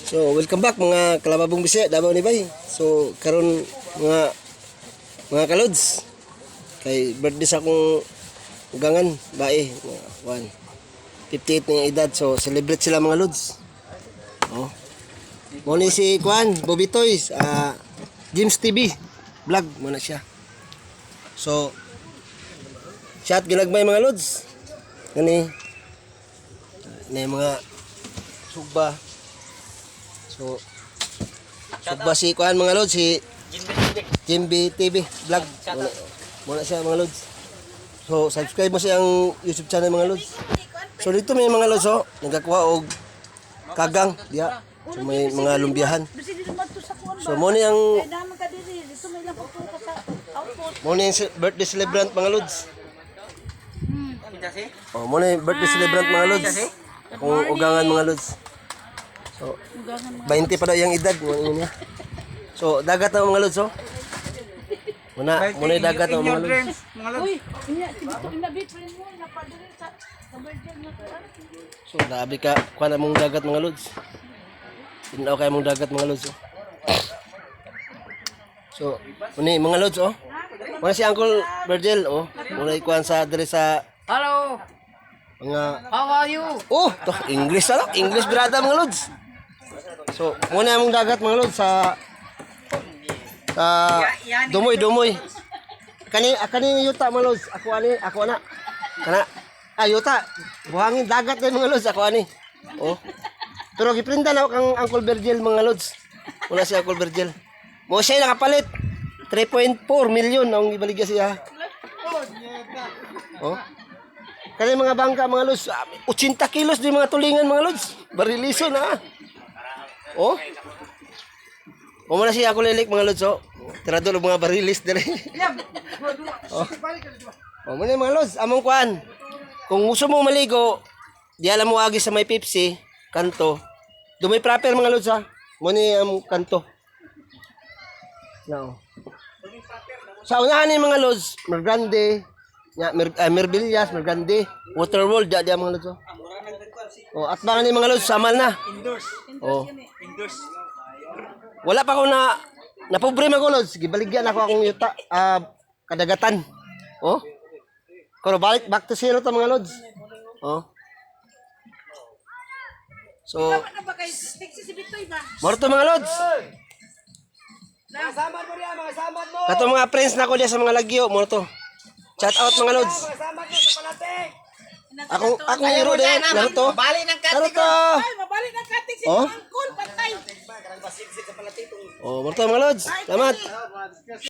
So, welcome back, mga kalababong Bisaya, Davao ni Bay. So, karon mga kalods, kay birthday sa akong ugangan, bae, mga one, 58 na yung edad. So, celebrate sila, mga lods. Oh. Mo ni si Kwan, Bobby Toys, James TV vlog mo na siya. So, chat ginagmay, mga lods. Gani. Ni mga sugba. So, sugba si Kwan, mga lods, si Jimby TV vlog. Muna siya, mga lods. So, subscribe mo siyang YouTube channel, mga lods. So, dito may mga lods, oh, nagkakuha og kagang diya. So, may mga lumbiyahan. Bisi dito man to sa kuan So, ba? mo ni ang Kay naman ka diri, dito may lang pagtuo ka sa output. mo ni ang birthday celebrant, mga lods. Oh, mo ni birthday celebrant, mga lods. Akong ugangan, mga lods. So, 20 pa daw iyang edad mo niya. So, dagat na, mga lods, oh. Muna, muna yung dagat na, mga lods. Uy, inya dito ina bi friend mo na pa diri sa Virgin nga to. So, grabe ka, kuha na mong dagat, mga lods. Tinaw kayo mong dagat, mga lods, oh. So, muna mga lods, oh. Muna si Uncle Virgil, oh. Muna ikuan sa diri sa Hello, mga how are you? Oh, to English ano? English brada, mga lods. So, muna among dagat, mga lods, sa Dumoy Dumoy. Kani ah, kani yuta, mga lods, ako ani, ako ana. Kana ah yuta, buhangin dagat din, mga lods, ako ani. Oh. Pero giprinda na ako kang Uncle Virgil, mga lods. Wala si Uncle Virgil. Mo siya nakapalit. 3.4 million ang ibaligya siya. Oh. Kani mga bangka, mga lods, 80 kilos di mga tulingan, mga lods. Bariliso na. Ah. Oh. Mo na siya ako lilik, mga lods, oh. Tirador og mga barilis dire. Oh. Oh, mo na mga lods, among kuan. Kung gusto mo maligo, di alam mo agi sa may Pepsi, kanto. Dumay proper, mga lods, ha. Mo ni ang kanto. No. Sa unahan ni mga lods, Mergrande, nya Mer, Merbillas, Mergrande, Waterworld, diya diya, mga lods. Oh. Oh, at baka ni mga lods, samal na. Oh. Wala pa ko na napobre man ko, lods, gibaligyan ako akong yuta, kadagatan. Oh. Pero balik back to zero to, mga lods. Oh. So, Ano ba kay Texas si Bitoy ba? Morto, mga lods. Kato mga friends na ko diya sa mga lagyo, morto. Shout out, mga lods. Akong akong hero din, Naruto. Bali ng Naruto. Ay, mabalik na katik si Oh? Uncle patay. Oh, morto, mga lods. Salamat.